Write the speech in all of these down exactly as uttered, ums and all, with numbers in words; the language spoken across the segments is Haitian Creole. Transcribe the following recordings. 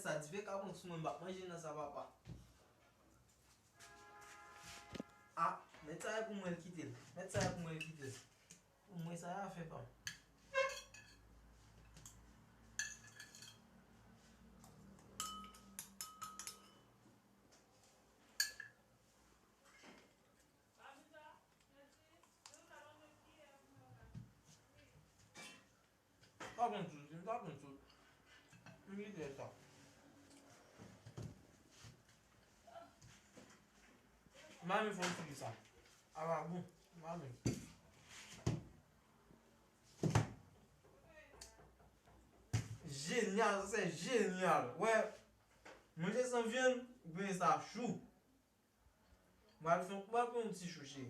Sa dife ka pran sou mwen, m p ap manje nan sa, papa. Ah, met sa e pou mwen, l kite l. Met sa e pou mwen, l kite l. Pou mwen, sa a fè pa m. Pa pran tout, m pa pran tout. M kite sa. M pa vle fè yon figi sa. A pa bon. M pa vle. Jenyal, sa se jenyal. Wè, manje san vyann, ou gen sa chou. M pral fè, m pral pran yon ti chouche.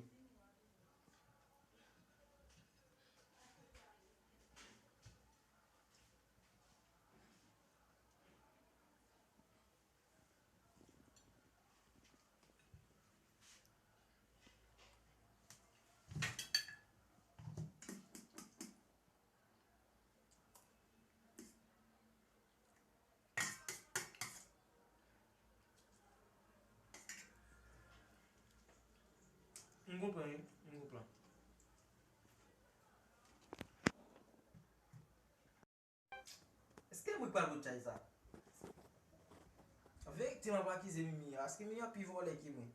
M konprann, wi. M konprann. Èske mwen pral bout chay sa? Verite, m ap akize Mimi a. Èske Mimi a pi vòlè ke mwen?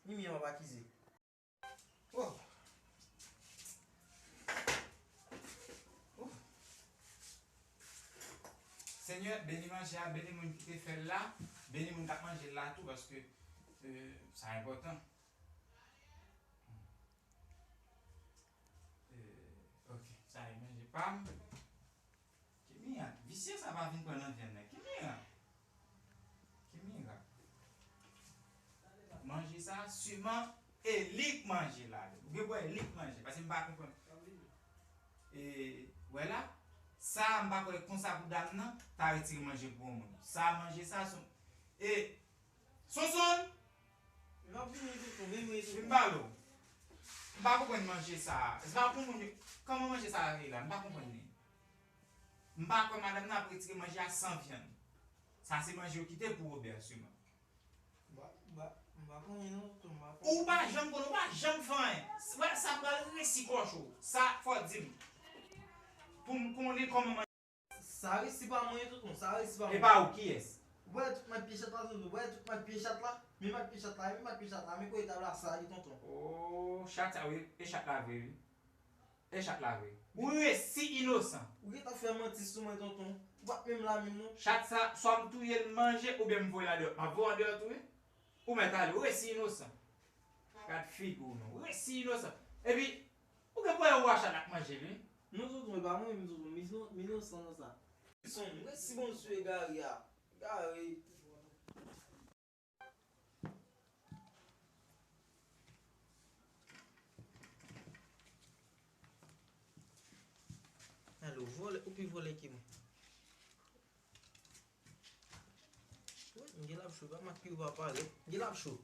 Mimi a, m ap akize. Oh. Oh. Senyè, beni manje a, beni moun ki te fè l la, beni moun k ap manje l la tou, paske, euh, sa enpòtan. Euh, ok, sa e manje pa m. Ki mirak? Visye sa pa vin pran nan vyann nan. Ki mirak? Ki mirak? Manje sa, siman, e li k manje la. Ou gen pou wè, e li k manje. Paske m pa konprann. E, wè la, sa, m pa kwè konsa pou dam nan, ta retire manje pou yon moun. Sa, manje sa, son, e, Sonson! M ap vini tonton, vin mwen tonton. Vin pale w. M pa konprann manje sa a. Se pa pou moun yo. Kòman manje sa a ye la? M pa konprann li. M pa kwè madanm nan ap retire manje a san vyann. Sa se manje yo kite pou Robert siman. M pa, m pa, m pa konnen non, tonton, m pa konnen. Ou pa janm konnen, ou pa janm fè anyen. Wè, sa pral resi kòch ou. Sa, fò w di m. Pou m konnen kòman Sa resi pa mwen, tonton, sa resi pa mwen. E pa ou, kiyès? Ou wè tout mat pye chat la, tonton, ou wè tout mat pye chat la? Men mat pye chat la, men mat pye chat la, men kote tab la sal, tonton. Oh, chat sa, wi, e chat la vre, wi. E chat la vre. Ou resi inosan. Ou gentan fè manti sou mwen, tonton. Ou pa t menm la menm, non. Chat sa, swa m touye l, m manje, oubyen m voye l andeyò. M ap voye andeyò tou, wi. Ou mèt ale, ou resi inosan. Gad figi w, non. Ou resi inosan. Epi, ou gen pwoblèm ou a chat la k manje l, wi. Non, tonton, e pa mwen menm, tonton. M ino-, m inosan nan sa. Son, m resi bon sou egare a. Egare. Alo, vòlè, ou pi vòlè ke mwen. Wi, m gen lap cho, pa mak ki ou pa pale. M gen lap cho.